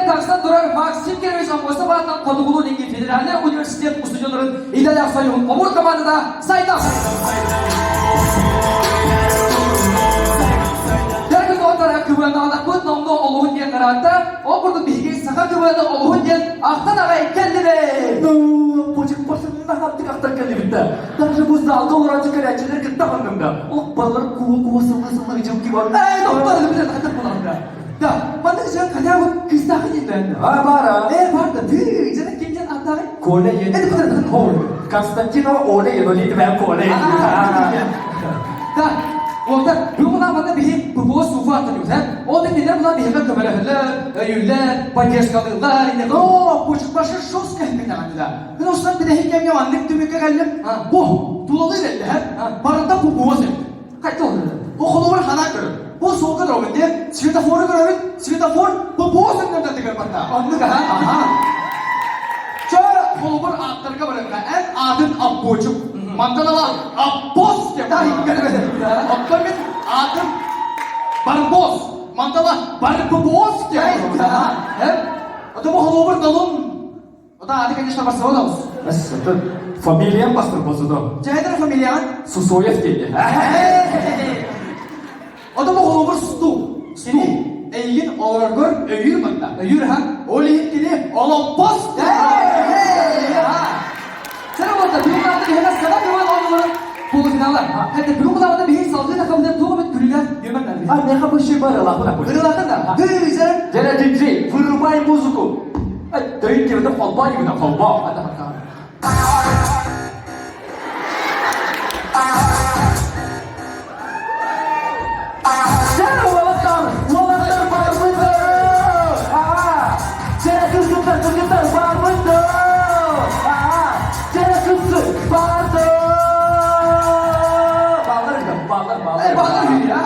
Тахсан турар Максим Кирович Аммосов аатынан Хотугулуу-Илиҥҥи федеральнай университет устудьуоннарын идэлээх союһун хомуур командата сайда! Дөргүн доҕоттор кыбыаннаҕаларбыт номнуо олуһун диэн ыраатта. Ол курдук биһиги саха кыбыаны олуһун диэн ахтан аҕай кэллибит! Бучук ахтан кэллибит да. Даже бу залга олорооччу кэлээччилэр кытта ханным да. Ол балар куо-куо сыллыы-сыллыы дьылки бар. Эй, доктор, билен хатыр буланда. Да, маннык жан хотя бы кыстахы диэн А, бара. Э, бар да, ты, жана кимден аттагы? Коля ен. Это куда Константинова Оля ен, ол Коля ен. Да, Онта бүгүн аманда биһи ППО суфа аттаныбыт, Ол да кинилэр була биһиэхэ көмөлөһөллөр, өйүүллэр, поддержкалыыллар, инне Оо, кучукбашы жестко эппитэҕин да. Мин устан бидэһин кэмҥэ маннык түмүккэ кэллим. Бу, тулалыыр эллэһэр, барыта ППО сеп. Хайта олорор. Бу холобур ханаа көрөр. Бу суолга туробун диэн, светофору көрөбүн, светофор ППО сөннөрдө тыгар барда. Оннук аха. Аха. Чө, холобур ааттарга барыахха. Эн аатын Аппочук. Мантан ала Аппос деп. Оттон мин аатым Барбос. Мантан ала Барбос деп. Ото бу холобур долун. Ото ааты, конечно, барсыбат олус. Это фамилиям бастыр болсудо. Чэйдер фамилияҕын? Сусоев диэни. Ото бу холобур стул. Стул. Эйигин олороргор өйүүр манна. Өйүүр ха. Ол иһин кини олоппос. Сара болта бүгүн кылаабыта биһиэхэ саҥа кыман оонньууларын полуфинала. Хәтта бүгүн кылаабыта биһиги салгыы да хабыдан туох эмит күлүлээх үөмэн наадый. А, меха бышы бар, лахына. Ырылахын да. Дыжара. Дядя диджей, вырубай музыку. Ай, дают тебе холба, не холба. Уолаттар, уолаттар барбыты! Аа! Дьэ, кыргыттар, кыргыттар барбыты! Аа! Дьэ, кыргы барды! Баллар, баллар, баллар. Э, баллар ya.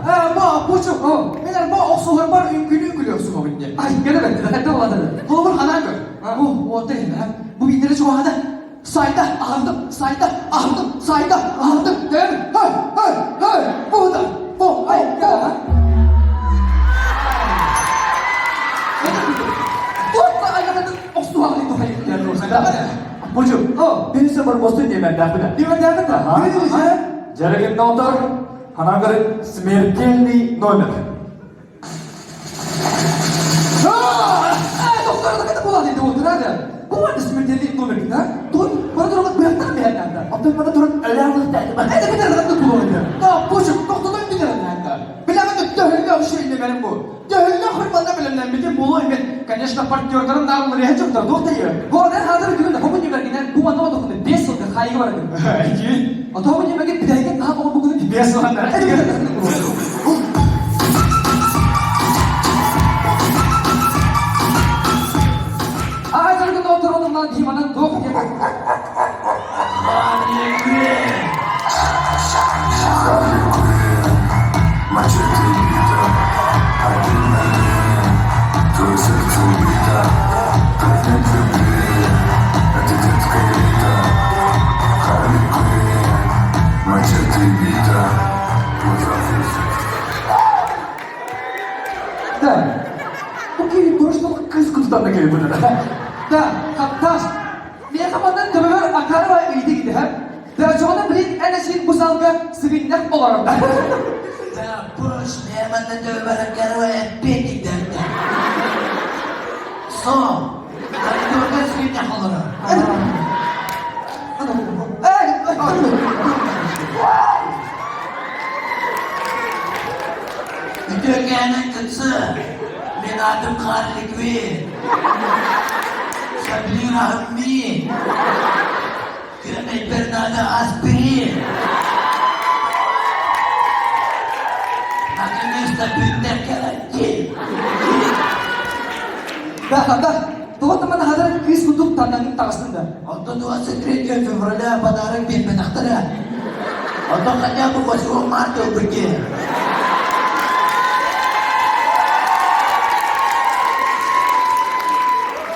Э, бу бучук. Мен бу охсуһар бар үҥкүлүү үҥкүлүү охсуһабын диэн. Ай, кэлэ бэтти, хәтта улатады. Холобур ханаа көр. Бу уотта иһин, бу биитери чугаһана. Сайда аһардым, сайда аһардым, сайда аһардым. Дэн, хэй, хэй, хэй, бу да, бу, ай, бу. Туотта айгататын охсуһаҕын тухайын Бучук, бенсе бар босту диэмэрдээхпин. Диэмэрдээхпин да? Дьэрэгин доҕоттор, ханан көрүн смертельный номер. Бу смертельный номер да? Тут бара туран быһахтан бэһэннэ. Оттон бара туран өлөөх Это битер да кулуонда. Да, бучук, тохтотон битер да. Билэҕин төһөллөөх үчүгэйдэмэрим бу. Төһөллөөх хырманна бэлэмнэммитим буолуо мен, конечно, партнердарым наалларыһа дьонтор туох да Гооден хазыр бүгүн хобун ньүмэргинэн бу манна отохуну 5 сылга хайыга барадым. Отоһун ньүмэргин бүтэһигин наһаа оҕо бугуну 5 сыланнар. Ай, дорогой доктор, оннан диманан туох диэн. Да. Бу киһи точно кыс кустан да келбит. Да, хапташ. Мен хамандан төбөбөр акарба ыйды киде, Дөрөчөҕөнө билин эн эсин бу салга сыгынньах олорор. Пуш, мен төбөбөр акарба эппиэтик дэрдэ. Со, коридорга сыгынньах олорор. Үтүөкээнин кытсы, мен аатым Харли Квин. Сөбүлүүр аһым миин. Күөмэйбэр наада аспирин. Наконец-то бүттэ карантин. Да, да, тоҕо таман хадar кыыс курдук таннанын таҕыстын да. Оттон 23 февраля подарок биэрбэтэхтэрэ. Оттон хотя бы 8 марта ылбыкки.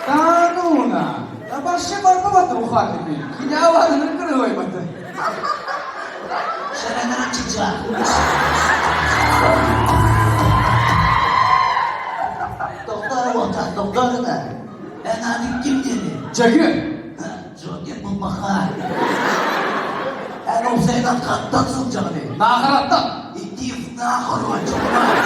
Да ну на. Да вообще барбабата ухатыгы. Киняванын кырылайбаты. Шаранара чыча. Doktor olacak, doktor da. Ben adım kim dedi? Жагы. Джокер бұл махар. Эн olsaydan kattan сылдьаҕыный. Наахараттан. Иди в нахуй, чувак.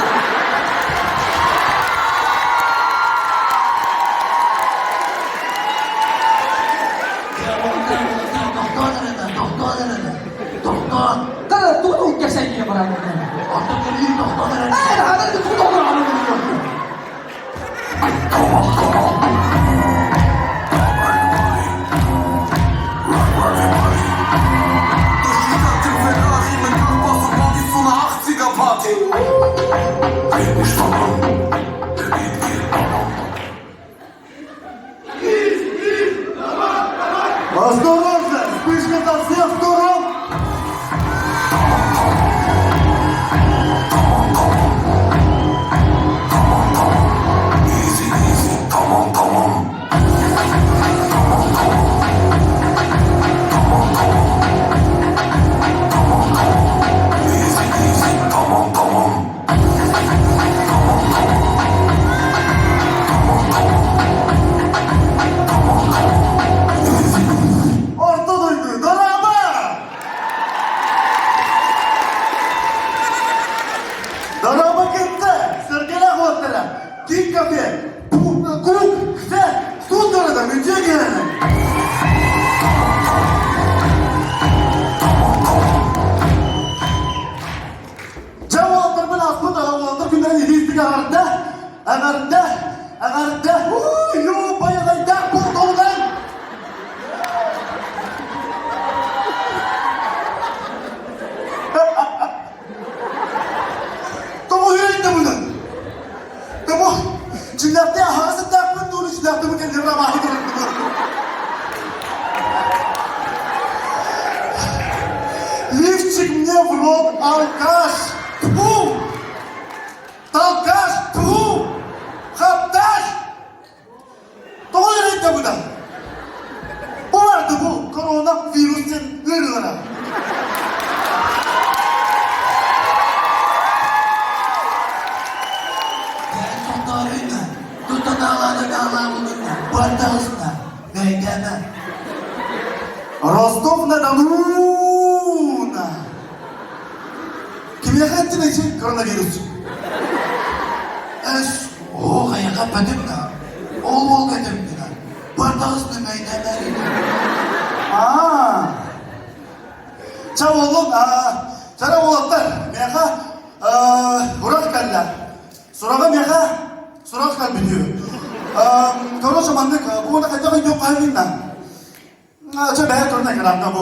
Doktor, Да, тугу кэпсээн баран. doktor, Эй, хадar тугу баран. Durch die Stadt im Ferrari mit Papas und Partys zu einer 80er-Party. Ein Tamam, der Beat geht tamam. Осторожно! Вспышка со всех сторон! Easy, easy, tamam tamam. Easy, easy, tamam tamam. Орто дойду, дороба! Дороба кытта, сэргэлээх уоттара, киин кафе, кук, кфе, студияда мүнче келene. Дьэ уолаттарбын ааспыт аҕа уолаттар күннэрин илиистик аҕарда, аҕарда, аҕарда, уу, байаҕайдаах буолтолунан Тоҕо үөрэннэ мунан? Тоҕо дьиҥнээхтии аһаҕас этээхпин дуу, дьиҥнээхтии кэллэр абааһы көрөрбүн дуу? Лифчик мне в рот, алкаш! Тьфу! Толкаш! Тьфу! Хапташ! Тоҕо үөрэннэ мунан? Бу барды бу коронавирус диэн ыарыылара. Ростов-на-Дону! Кимиэхэ эттин эчи коронавирус? Эс, о, хайака пөтүм Ол ол көтүм Бардағысына мәйдәнәр Аа. Ча олун, аа, чара уолаттар, миэхэ урах кэллэ. Сураҕа миэхэ сурах кэлбит Короче, маннык, бу уонна хайдах өйдүөх хаһыҥна? Чэ, бэйэ туран экраҥҥа бу.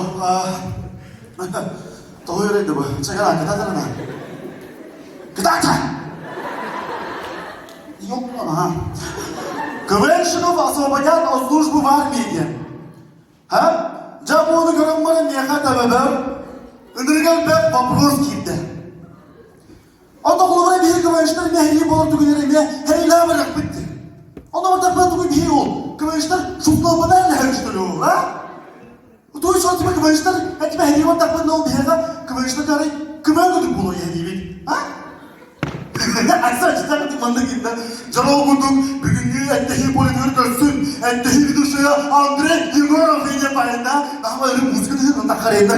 Тоҕо үөрүйдэ бу? Чэ, кытаата кытаата. Кытаата! Ёпта, КВНщиков освободят от службы в армии диэн. Ха? Дьэ, буону көрөн баран миэхэ төбөбөр ынырыгар бэрт вопрос киирдэ. Онно холобура биһиги КВНщиктар эмиэ хэрии буолар түгэннэрэ эмиэ хэрилээх барыахпыт дии. Онно бардахпына тугу биһиги ол КВНщиктар шутлалбанар лэһэр а? Туй сол типа КВНщиктар этиме хэрии бардахпына ол биһиэхэ КВНщиктар арай КВН курдук буолуо иһэриибит а? Акса читак маннык инна дьоро курдук бүгүҥҥү эттэһии полетыгар көрсүн эттэһии ведущая Андрей Егоров ине пайында нахма өрүм музыка дыһын тахарайда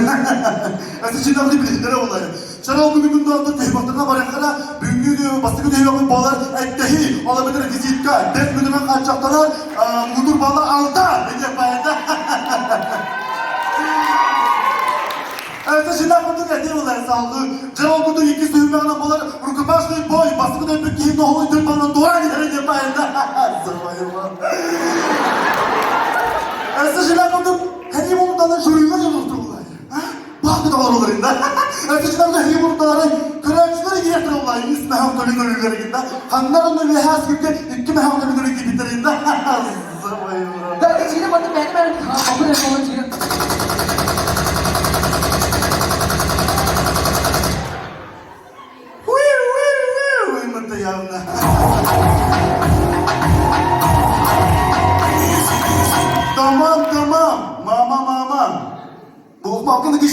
Әсі чинавды билиһиннэрэ болар. Чара ол бүгүн күндө төһүмактарына барыаххара бүгүҥҥү бастакы төһүмакпыт буолар эттэһии ол эбэтэр визитка бэрт мүнүмэн хааччахтанар мудур бала алта ине пайында Әсі чинав курдук Эдиэлэр салгыы дьэ ол курдук иккис түһүмэҕинэн буолар рукопашный бой бастакы өлбүт киһи ноһуой тылбанан туораан иһэрэ диэн баайында. Өссө жилаа курдук хэнии муҥутаны жюрига дьулустуллар. Баахты доҕоруларында. Өссө жилаа хэнии муҥуталары көрөөччүлэр иһиэхтэруллар үс мэһэҥ төлү көрүүлэригинда. Ханнар онно үөһээ сүргэ икки мэһэҥ төлү көрүү киирбиттэринда. Да, ичиини манна мээнэ мээнэ хааппын эрэ буолан ичиини. Явно. Tamam tamam. Mama mama. Bu bakın ki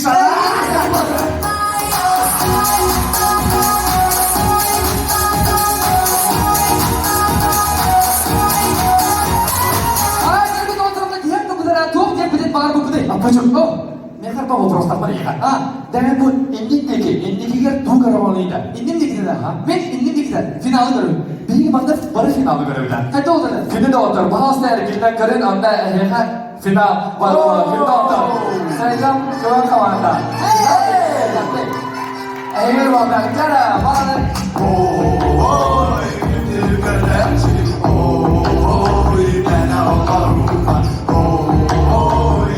Арай кэлбит оҕолорум тиһэх туппутара туох диэппитин баҕарбыппытый? Аппачым, о, мехар по вопрос тахмар иха. А, Дээн бу инник диэки, инникигэр туу көрөҕөнүйда. Инним диэкитэ да. Мен инним диэкитэ. Финалы көрөбүн. Биһиги манна бары финалы көрөбүт. Хайда ол да? Күнү доҕоттор, пожалуйста, эргиллэн көрүн, онно эһиэхэ финал бар буолар. Күнү доҕоттор, сайдам көрөн команда. Эһиги буолбаттара, бары. Ой, ой, ben Avrupa. Ой, ой, ой,